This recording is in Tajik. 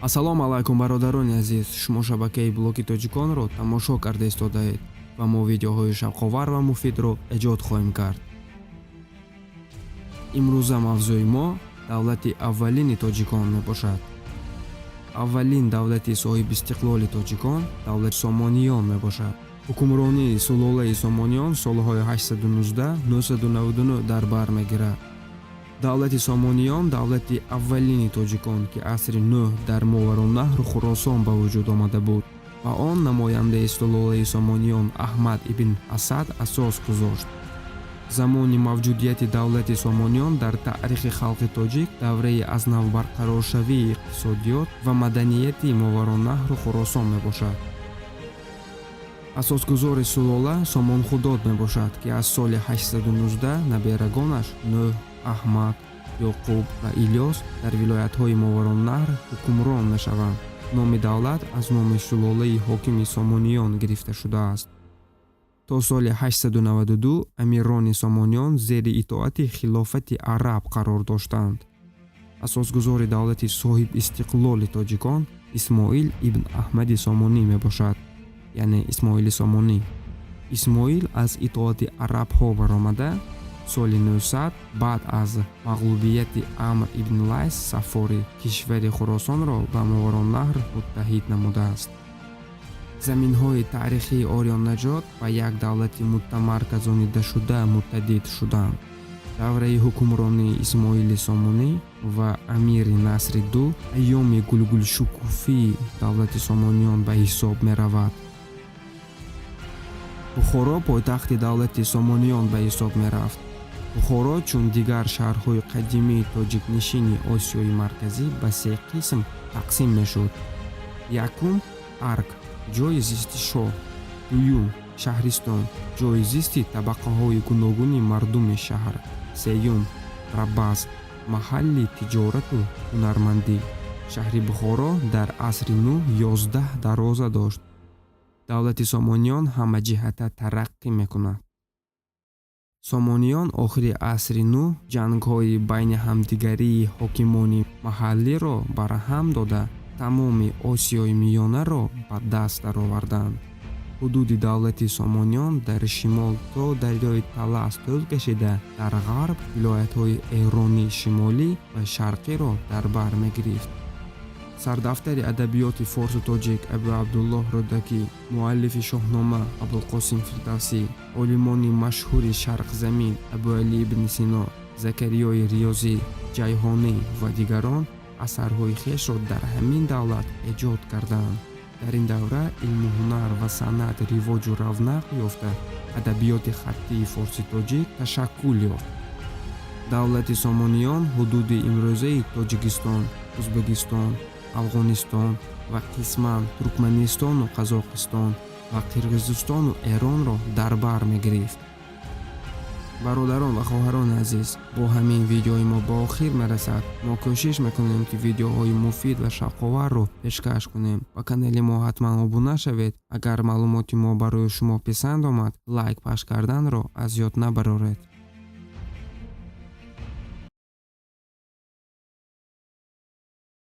Ассалому алайкум, бародарони азиз! Шумо шабакаи Блоги Тоҷиконро тамошо карда истодаед ва мо видеоҳои шавқовар ва муфидро эҷод хоҳем кард. Имрӯза мавзӯи мо давлати аввалини тоҷикон мебошад. Аввалин давлати соҳибистиқлоли тоҷикон давлати Сомониён мебошад. Ҳукмронии сулолаи Сомониён солҳои 819-999 дар бар мегирад. Давлати Сомониён давлати аввалини тоҷикон, ки асри нӯҳ дар Мовароуннаҳру Хуросон ба вуҷуд омада буд ва он намояндаи сулолаи Сомониён Аҳмад ибн Асад асос гузошт. Замони мавҷудияти давлати Сомониён дар таърихи халқи тоҷик давраи аз нав барқароршавии иқтисодиёт ва маданияти Мовароуннаҳру Хуросон мебошад. Асосгузори сулола Сомонхудод мебошад, ки аз соли 819 наберагонаш Нӯҳ, Аҳмад, Ёқуб ва Илёс дар вилоятҳои Мовароуннаҳр ҳукмрон мешаванд. Номи давлат аз номи сулолаи ҳокими Сомониён гирифта шудааст. То соли 892 амирони Сомониён зери итоати хилофати араб қарор доштанд. Асосгузори давлати соҳибистиқлоли тоҷикон Исмоил ибн Аҳмади Сомонӣ мебошад, яъне Исмоили Сомонӣ. Исмоил аз итоати арабҳо баромада, соли 900 баъд аз мағлубияти Амр ибн Лайс Саффорӣ кишвари Хуросонро ба Мовароуннаҳр муттаҳид намудааст. Заминҳои таърихии ориённажод ба як давлати муттамарказонидашуда муттаҳид шуданд. Давраи ҳукмронии Исмоили Сомонӣ ва амири Насри Ду айёми гулгулшукуфии давлати Сомониён ба ҳисоб меравад. Бухоро пойтахти давлати Сомониён ба ҳисоб мерафт. Бухоро, чун дигар шаҳрҳои қадимии тоҷикнишини Осиёи Марказӣ, ба се қисм тақсим мешуд: якум, арк, ҷойи зисти шоҳ; дуюм, шаҳристон, ҷойи зисти табақаҳои гуногуни мардуми шаҳр; сеюм, рабаз, маҳалли тиҷорату ҳунармандӣ. Шаҳри Бухоро дар асри нӯҳ 11 дарвоза дошт. Давлати Сомониён ҳамаҷиҳата тараққӣ мекунад. Сомониён охири асри нӯҳ ҷангҳои байни ҳамдигарии ҳокимони маҳаллиро барҳам дода, тамоми Осиёи Миёнаро ба даст дароварданд. Ҳудуди давлати Сомониён дар шимол то дарёи Талас тӯл кашида, дар ғарб вилоятҳои Эрони Шимолӣ ва Шарқиро дар бар мегирифт. Сардафтари адабиёти форсу тоҷик Абу Абдуллоҳ Рӯдакӣ, муаллифи Шоҳнома Абулқосим Фирдавсӣ, олимони машҳури Шарқзамин Абуалӣ ибни Сино, Закариёи Риёзӣ, Ҷайҳонӣ ва дигарон асарҳои хешро дар ҳамин давлат эҷод карданд. Дар ин давра илму ҳунар ва санъат ривоҷу равнақ ёфта, адабиёти хаттии форситоҷик ташаккул ёфт. Давлати Сомониён ҳудуди имрӯзаи Тоҷикистон, Ӯзбекистон, Афғонистон ва қисман Туркманистону Қазоқистон ва Қирғизистону Эронро дар бар мегирифт. Бародарон ва хоҳарони азиз, бо ҳамин видеои мо ба охир мерасад. Мо кӯшиш мекунем, ки видеоҳои муфид ва шавқоварро пешкаш кунем. Ба канали мо ҳатман обуна шавед. Агар маълумоти мо барои шумо писанд омад, лайк пахш карданро аз ёд набароред.